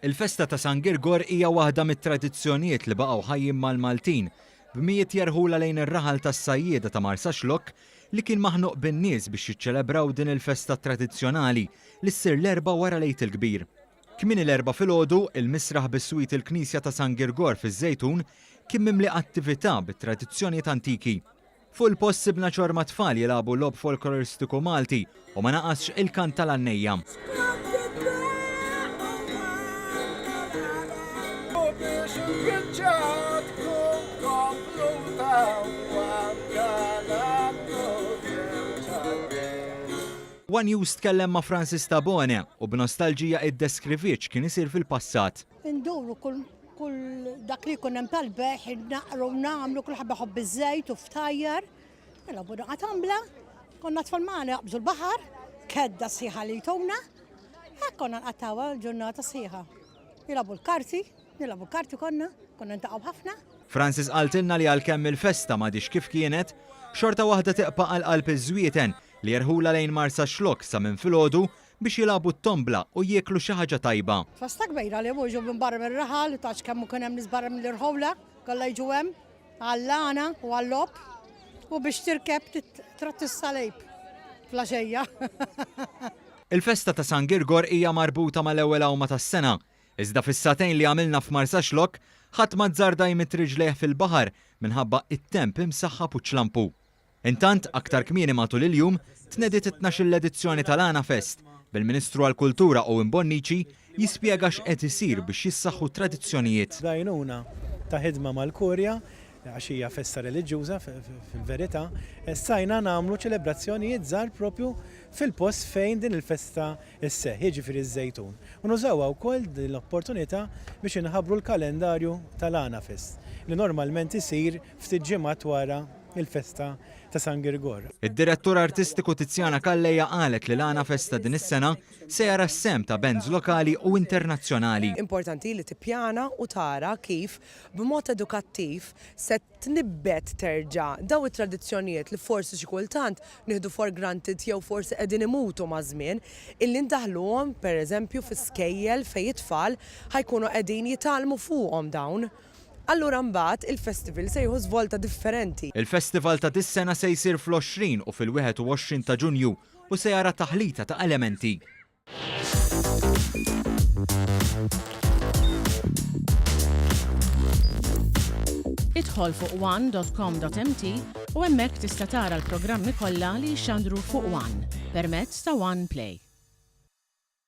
Il-festa ta' San Girgor hija waħda mit-tradizzjonijiet li baqgħu ħajjin mal-Maltin, b'mijiet jerħulha lejn ir-raħal tas-sajjieda ta' Marsaxlokk li kien maħnuq bin-nies biex jiċċelebraw din il-festa tradizzjonali li ssir l-Erbgħa wara l-Għid il-Kbir. Kmieni l-Erbgħa filgħodu, il-misraħ biswit il-Knisja ta' San Girgor fiż-Żejtun kien mimli attività bit-tradizzjonijiet antiki. Fuq il-post sibna ċorma tfal jilagħbu logħob folkloristiku Malti u ma naqasx il-kant tal-għannejja. One News tkellem ma' Francis Tabone u b'nostalġija iddeskriviet x'kien isir fil-passat. Induru kull kull dak li jkun hemm tal-beħ, naqru nagħmlu kull ħabba ħobb iż-żejt u ftajjar. Nilagħbu naqa' tambla, konna tfal magħna jaqbżu l-baħar, kedda sħiħa li jtuna. Hekk konna nqattawha l-ġurnata sħiħa. Nilagħbu l-karti, nilagħbu l-karti konna, konna ntaqgħu ħafna. Francis qaltilna li għalkemm il-festa m'għadhiex kif kienet, xorta waħda tibqa' għal qalb iż-Żwieten li jerħulha lejn Marsaxlokk sa minn filgħodu biex jilagħbu t-tombla u jieklu xi ħaġa tajba. Festa kbira li jiġu minn barra mir-raħal, tafx kemm ikun hemm nies barra mill-irħula, kollha jiġu hemm għall-għana u għal-logħob u biex tirkeb trotti s-salib fl-għaxija. Il-festa ta' San Girgor hija marbuta mal-ewwel għawma tas-sena, iżda fis-sagħtejn li għamilna f'Marsaxlokk, ħadd m'azzarda jmidd riġlejh fil-baħar minħabba it-temp imsaħħab u ċ-ċlampu. Intant, aktar kmieni matul il-jum, tnediet it-tnax-il edizzjoni tal-Għana Fest, bil-Ministru għall-Kultura Owen Bonnici jispjega x'qed isir biex jissaħħu t-tradizzjonijiet. Bl-għajnuna ta' ħidma mal-Kurja, għax hija festa reliġjuża fil-verità, stajna nagħmlu ċelebrazzjonijiet żgħar propju fil-post fejn din il-festa sseħħ, jiġifieri ż-Żejtun. U nużawha wkoll din l-opportunità biex inħabbru l-kalendarju tal-Għana Fest, li normalment isir ftit ġimgħat wara l-festa ta' San Girgor. Id-Direttur Artistiku Tiziana Calleja qalet li l-Għana Fest ta' din is-sena se jara s-sehem ta' bands lokali u internazzjonali. Importanti li tippjana u tara kif b'mod edukattiv se tnibbet terġa' dawn it-tradizzjonijiet li forsi xi kultant nieħdu for granted jew forsi qegħdin imutu maż-żmien, illi ndaħħluhom pereżempju fi skejjel fejn it-tfal ħa jkunu qegħdin jitgħallmu fuqhom dawn. Allura mbagħad il-festival se jieħu żvolta differenti. Il-festival ta' dis-sena se jsir fl-20 u fil-21 ta' Ġunju u se jara taħlita ta' elementi. Idħol fuq one.com.mt u hemmhekk tista' tara l-programmi kollha li jixxandru fuq One permezz ta' One Play.